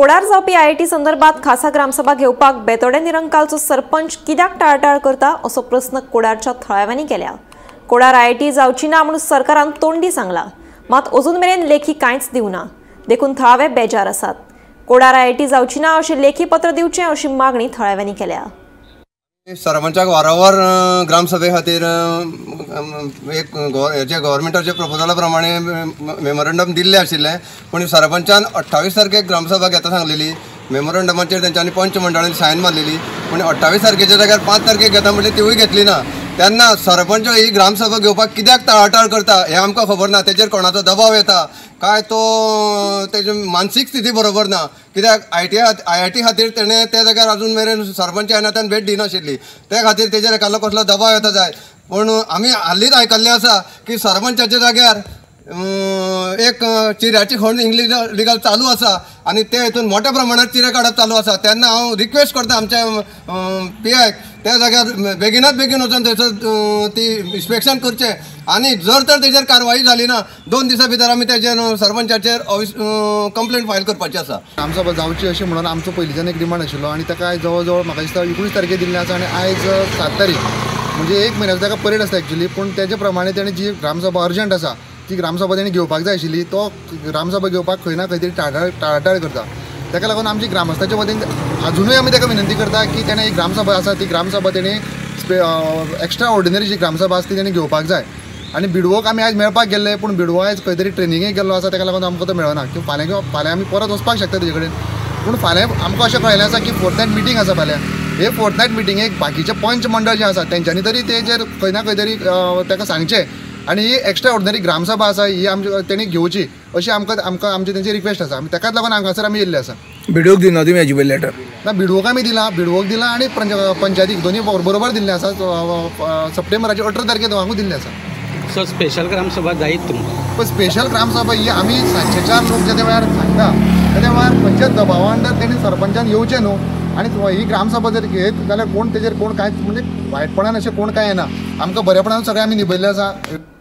कोडार जावपी आयआयटी संदर्भात खासा ग्रामसभा घेवपाक बेतोडे निरंकालचो सरपंच कित्याक टाळटाळ करता असो प्रस्न कोडारच्या थळाव्यांनी केल्या। कोडार आयआयटी जावची ना म्हणून सरकारान तोंडी सांगला, मात अजून मेरेन लेखी कांयच दिवना, देखून थळावे बेजार आसात। कोडार आयआयटी जावची ना अशें लेखी पत्र दिवचें अशी मागणी थळाव्यांनी केल्या। सरपंचाक वारंवार ग्रामसभे खातीर एक हेजे गव्हर्मेंटाच्या प्रपोजला प्रमाणे मेमोरंडम दिल्लें आशिल्लें, पूण सरपंचान 28 तारखेक ग्रामसभा घेता सांगलेली। मेमोरंडमाचेर तेंच्यांनी पंच मंडळान सायन मारलेली, पूण 28 तारखेच्या जाग्यार 5 तारखेक घेता म्हणल्यार तिवूय घेतली ना। तेन्ना सरपंच ही ग्रामसभा घेवपाक कित्याक टाळाटाळ करता हें आमकां खबर ना। तेजेर कोणाचो दबाव येता काय तो तेजी मानसीक स्थिती बरोबर ना, कित्याक आयआयटी खातीर तेणें त्या जाग्यार अजून मेरेन सरपंच येना त्यान भेट दिनाशिल्ली, त्या खातीर तेजेर एकालो कसलो दबाव येता जाय। पूण आमी हालींच आयकल्लें आसा की सरपंचाच्या जाग्यार एक चिऱ्याची खण इंग्लीश लिगल चालू आसा आनी ते हितून मोठ्या प्रमाणात चिरे काडप चालू आसा। तेन्ना हांव रिक्वेस्ट करता आमच्या पी आयक त्या जाग्यार बेगिनात बेगीन वचून थंयसर ती इन्स्पेक्शन करचें आनी जर तर तेजेर कारवाई जाली ना 2 दिसां भितर आमी तेजेर सरपंचाचेर कंप्लेंट फायल करपाची आसा। ग्रामसभा जावची अशें म्हणून आमचो पयलींच्यान एक डिमांड आशिल्लो आनी ताका आयज जवळ जवळ म्हाका दिसता 19 तारखेर दिल्लें आसा आनी आयज 7 तारीख म्हणजे 1 म्हयन्याचो ताका परेड आसता एक्चुली, पूण तेजे प्रमाणे तेणें जी ग्रामसभा अर्जंट आसा ती ग्रामसभा तेणें घेवपाक जाय आशिल्ली, तो ग्रामसभा घेवपाक खंय ना खंय तरी टाळाटाळ करता। ताका लागून आमची ग्रामस्थाच्या वतीन अजुनूय आमी ताका विनंती करता की तेणें एक ग्रामसभा आसा ती ग्रामसभा तेणें एक्स्ट्रा ऑर्डिनरी जी ग्रामसभा आसा ती तेणें घेवपाक जाय। आनी बिडवोक आमी आयज मेळपाक गेल्ले, पूण बिडवो आयज खंय तरी ट्रेनिंगेक गेल्लो आसा, ताका लागून आमकां तो मेळना किंवा फाल्यां आमी परत वचपाक शकता तेजे कडेन। पूण फाल्यां आमकां अशें कळिल्लें आसा की फोर्थ नायट मिटींग आसा फाल्यां, हे फोर्थ नायट मिटिंगेक बाकीचे पंच मंडळ जे आसा तेंच्यांनी तरी तेजेर खंय ना खंय तरी ताका सांगचें आनी ही एक्स्ट्रा ऑर्डिनरी ग्रामसभा आसा ही आमची तेणी घेवची अशी आमकां आमकां आमची तेंची रिक्वेस्ट आसा। आमी ताकाच लागून हांगासर आमी येयल्ले आसा। बिडोक दिना तुमी हेजी पयली लेटर? ना, बिडवोक आमी दिला, बिडवोक दिला आनी पंचायतीक दोनी बरोबर दिल्लें आसा। सप्टेंबराचे 18 तारखेर दोगांकूय दिल्लें आसा। सो स्पेशल ग्रामसभा जायत तुमकां? पण स्पेशल ग्रामसभा ही आमी 704 लोक ज्या वेळार सांगता त्या वेळार खंयच्याच दबावा अंडर तेणी सरपंचान येवचें न्हू आनी ही ग्रामसभा जर घेत जाल्यार कोण तेजेर कोण कांयच म्हणजे वायटपणान अशें कोण कांय येना, आमकां बरेपणान सगळें आमी निभयल्लें आसा।